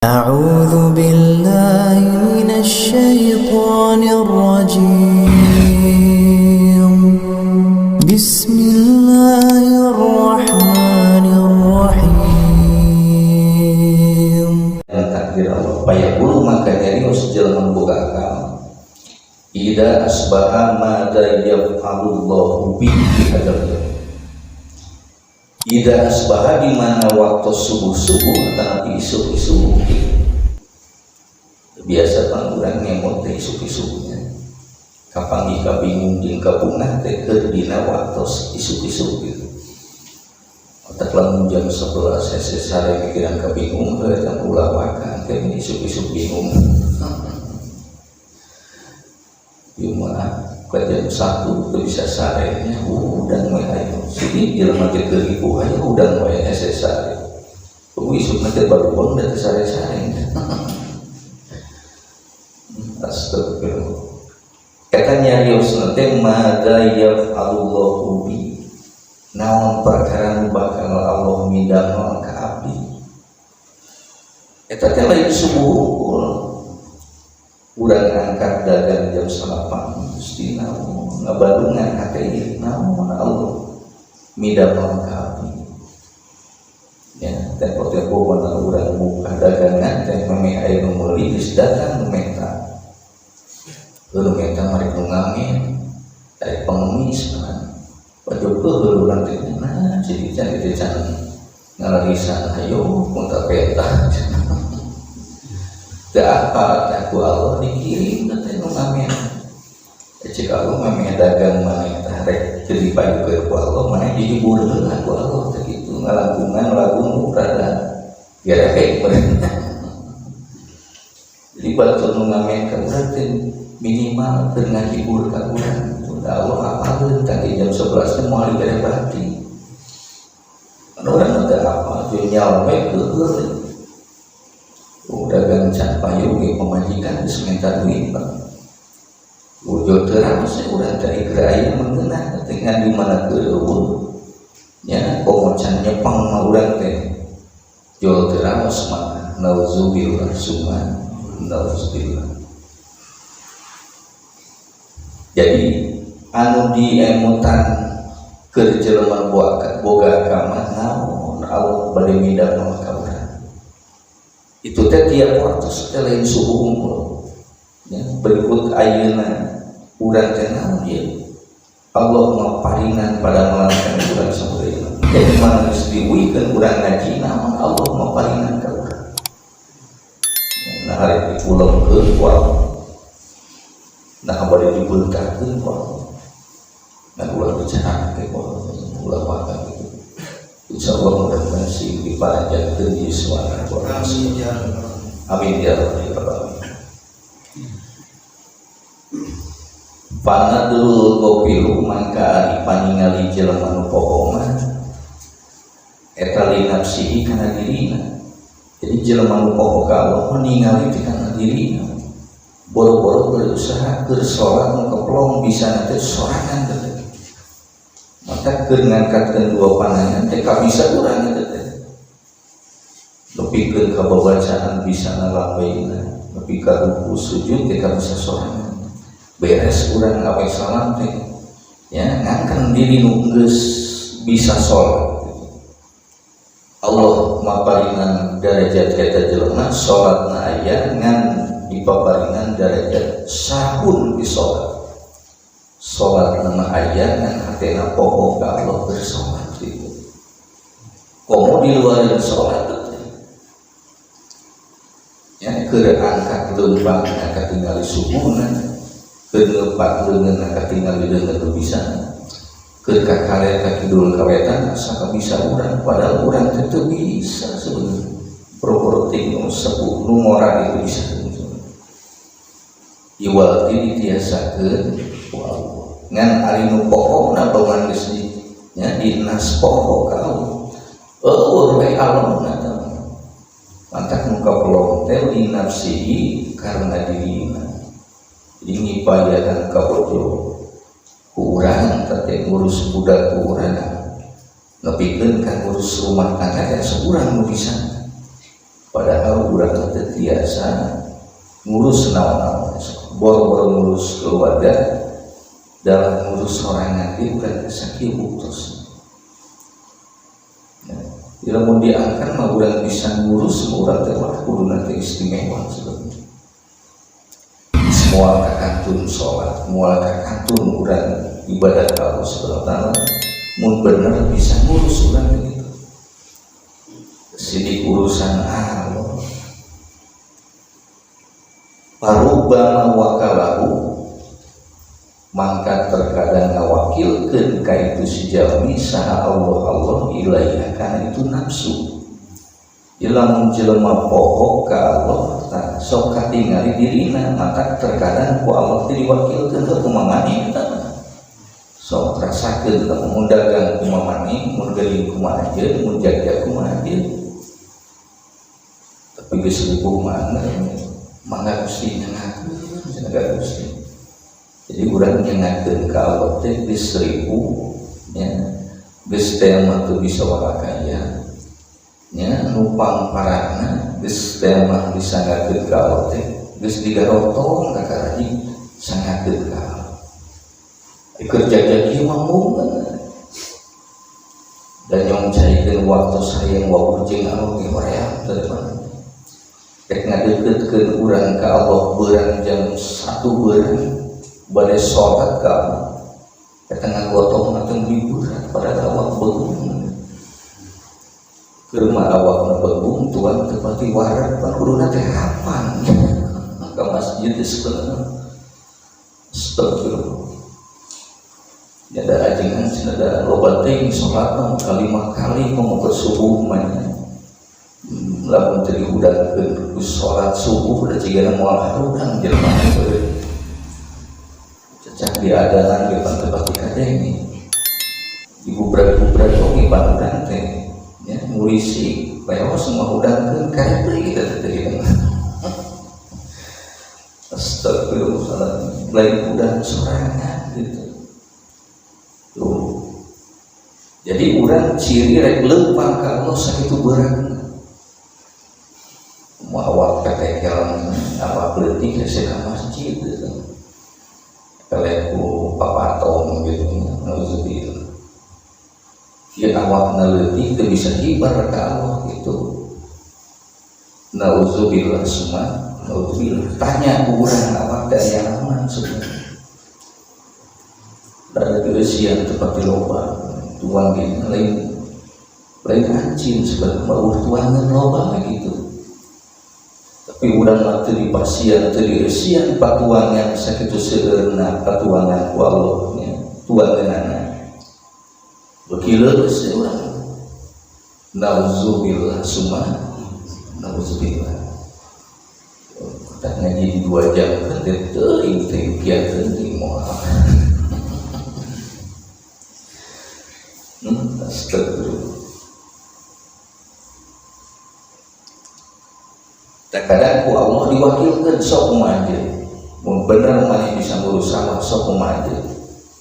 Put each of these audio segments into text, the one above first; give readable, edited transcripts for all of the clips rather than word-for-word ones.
أعوذ بالله من الشيطان الرجيم. بسم الله الرحمن الرحيم. Takdir Allah fayaqulu, maka nyarios jelema boga akal, idza asbaha madza yaf'alullahu bi hadzal yaum. Idza asbaha, di mana waktu subuh-subuh atau nanti isuk-isuk biasa pan urang ngemot teh isuk-isuknya, kapanggih kabingung jeung kabungah teh keur dina waktu isuk-isuk gitu. Otak lamun jam 11 hese sare mikiran kabingung heuh eta ulah waka teh isuk-isuk bingung. Ieu mah ke jam 1 teu bisa sarenya, hudang we ayo. Sini jelema teh keur ripuh aya hudang we hese sare. Tunggu isuk nanti baru bangun da teu sare-sare. Astagfirullah. Eta nyarios teh madza yaf'alullahu bi, naon perkara nu bakal Allah midamel ka abdi. Eta teh lain subuh hungkul. Urang angkat dagang jam 9, Gusti naon ngabadungan hate ieu, naon Allah midamel ka abdi. Ya, tempo-tempo mana urang buka dagangan teh memeh aya nu meuli geus datang nu menta. Nu menta marek nu ngamen, dari pengemis kan. Pajok heuh urang teh, nah jadi can kitu can ngalarisan hayo punta peta. Teu apa teh ku Allah dikirim teh nu ngamen. Cek Allah memeh dagang maneh teh rek teu dipayukeun ku Allah, maneh dihibur heula ku Allah teh kitu ngalangkungan lagu nu rada gerehek meureun. Jadi batur nu ngamen ka urang teh minimal keur ngahibur ka urang gitu. Da Allah apaleun tadi jam 11 teh moal dibere bati. Anu urang teh apa jeung nyawa we keuheul. Dagang can payu ge pamajikan geus minta duit Pak. Ujul terang saya urang teh keur aya mengeunah teh ngan di mana keur eueuh. Nya komo can nyepeng mah urang teh. Jol teraos mah nauzubillah summa nauzubillah. Jadi anu diemutan keur jelema boga agama naon Allah bade midamel ka urang. Itu teh tiap waktu teh lain subuh hungkul. Ya, berikut ayeuna urang teh naon ieu? Allah maparinan pada melankan urang sadayana. Jadi mana geus diuikeun urang ngaji naon Allah maparinan ka urang. Nah hari dipulemkeun ku Allah. Nah bade dibeungkahkeun ku Allah. Nah ulah bicara teh ku Allah, ulah waka gitu. Insya Allah mudah-mudahan sing dipanjangkeun di suara ku Allah. Amin ya rabbal Amin ya rabbal alamin. Fanadrul gopilu, mangka ari paningali jelema nu poho mah eta li nafsihi kana dirina. Jadi jelema nu poho ka Allah ningali teh kana dirina. Boro-boro berusaha keur salat nu keplong bisa teh sorangan teh. Maka keur ngangkatkeun dua pandangan teh kabisa urang eta teh. Nepikeun ka babacaan bisa ngalambeina, nepi ka ruku sujud teh kabisa sorangan. Beres urang ngawe salam teh ya ngangkang diri nu geus bisa salat. Allah maparinan derajat eta jelema salatna aya ngan dipaparinan derajat sahun di salat. Salat nama aya ngan hatena poho ka Allah bersolat gitu. Komo di luar salat teh. Ya keur angkat leumpang angkat tinggali subuhna, keur ngeupat leungeun angkat tinggali leungeun nu bisa. Keur ka kaler ka kidul ka wetan asa kabisa urang, padahal urang teh teu bisa sebenarnya. Boro-boro ting nu sepuh nu ngora itu bisa. Iwal ti ditiasakeun ku Allah. Ngan ari nu pokokna bangun geus di nya dinas poho ka Allah. Eueuh we Allah na teh. Mantak nu kapelong teh li nafsihi karena dirina. Jadi ngipayahan ka bojo ku urang teh ngurus budak ku urang. Nepikeun ka ngurus rumah tangga teh saurang nu bisa. Padahal urang teh tiasa ngurus naon-naon, boro-boro ngurus keluarga, dalam ngurus sorangan ge urang teh sakieu buktos. Ya, lamun diangkat mah urang bisa ngurus, urang teh wah kuduna teh istimewa sebenarnya. Moal kakantun sholat, moal kakantun urang ibadah ka Allah Subhanahu wa taala, mun bener bisa ngurus urang teh gitu. Sidik urusan Allah. Farubbama wakalahu, mangka terkadang ngawakilkeun ka itu si jalmi saha Allah Allah ilaiha kana itu nafsu. Lamun jelema poho ka Allah tah sok katingali dirina, maka terkadang ku Allah teh diwakilkeun ke kumaha maneh eta. Sok rasakeun lamun dagang kumaha maneh, mun geuning kumaha anjeun, mun jaga kumaha anjeun. Tapi geus ripuh mah mangga Gusti nyangakeun cenah ka Gusti. Jadi urang nyangakeun ka Allah teh geus ripuh nya, geus teh mah teu bisa warakaya nya, numpang parahna geus teh mah disangakeun ka Allah teh geus digarotong ka karaji sangakeun ka Allah. Kerja jadi mah mung dan yang caikeun waktu sayang wawuh jeung Allah ge hoream teu mah. Rek ngadeukeutkeun urang ka Allah beurang jam 1 beurang bade salat ka Allah. Eta ngagotong teh berat padahal awak begung. Keur mah awakna begung tuan teu pati wareg pan kuduna teh hapan ka masjid teh sebenarnya. Astagfirullah. Ya ada ajengan cenah da loba teuing salat mah kalima kali mau ke subuh mah. Lamun teu dihudangkeun ku salat subuh da cigana moal harudang jelema teh. Cecah di adanan ge pan teu pati kadenge. Digubrak-gubrak oge pan urang teh nya ngurisi leos semua hudangkeun karep deui kita teh gitu. Astagfirullahaladzim, lain hudang sorangan gitu. Tuh. Jadi urang ciri rek leumpang ka Allah sakitu beratna. Mau awak ketekel awak leutik hese ka masjid gitu. Kelek ku papatong gitu, nauzubillah. Ya awakna leutik teu bisa hibar ka Allah gitu. Nauzubillah summa nauzubillah. Tanya ku urang awak teh aya naon sebenarnya. Dari keusian tempat loba tuang gini lain lain ancin sebenarnya mau tuangan loba gitu. Tapi urang mah teu dipasian teu dieusian patuangan sakitu seueurna patuangan ku Allah nya tuanganana. Beuki leuleus urang. Nauzubillah summa nauzubillah. Tak ngaji 2 jam kan teh teuing teh kieu teh moal. Astagfirullah. Terkadang ku Allah diwakilkan sok kumaha anjeun. Mun bener maneh bisa ngurus sawah sok kumaha anjeun.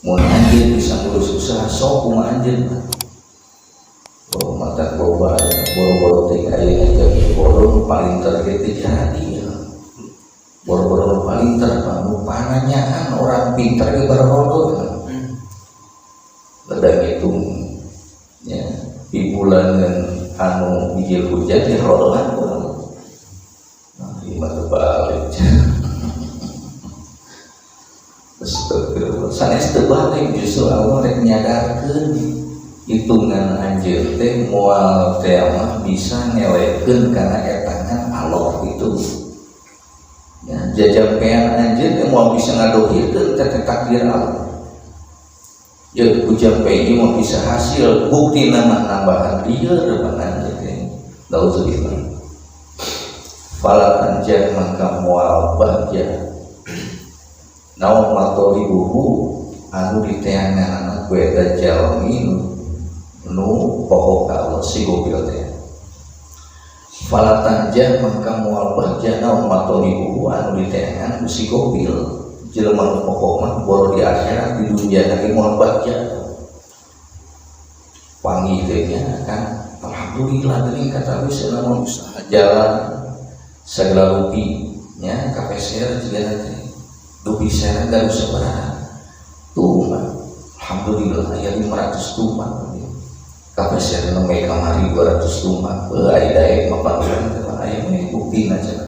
Mun anjeun bisa ngurus usaha sok kumaha anjeun. Oh, mata loba boro-boro teh aya jadi boro paling teu jadi. Boro-boro paling ter nu pananyaan orang pintar ge barodo. Leda ngitung ya di bulan anu bijil hujan di rodohan urang. Nah, ieu mah teu balik. Astagfirullah. Sanes teu balik justru Allah rek nyadarkeun hitungan anjeun teh moal teh mah bisa ngelekeun kana etangan Allah gitu. Ya, jajampean anjeun teh moal bisa ngadohirkeun teh takdir Allah. Ya ujang pe ieu mah bisa hasil bukti nama nambahan lieur depan anjeun teh. Nauzubillah. Fala tanjah maka moal bagja. Naon matolibuhu anu diteanganana ku eta jalmi nu poho ka Allah si gobil teh. Fala tanjah maka moal bagja naon matolibuhu anu diteangan ku si gobil. Jelema nu poho mah boro di akhirat di dunia lagi moal bagja. Panggih teh nya kan Alhamdulillah geuning kata wis nama usaha jalan segala rupi nya KPSR juga nanti dupi serang gaduh sabaraha tumbak. Alhamdulillah aya 500 tumbak. KPSR nembe kamari 200 tumbak. Heuh, ari daek mah pan urang teh aya we buktina cenah.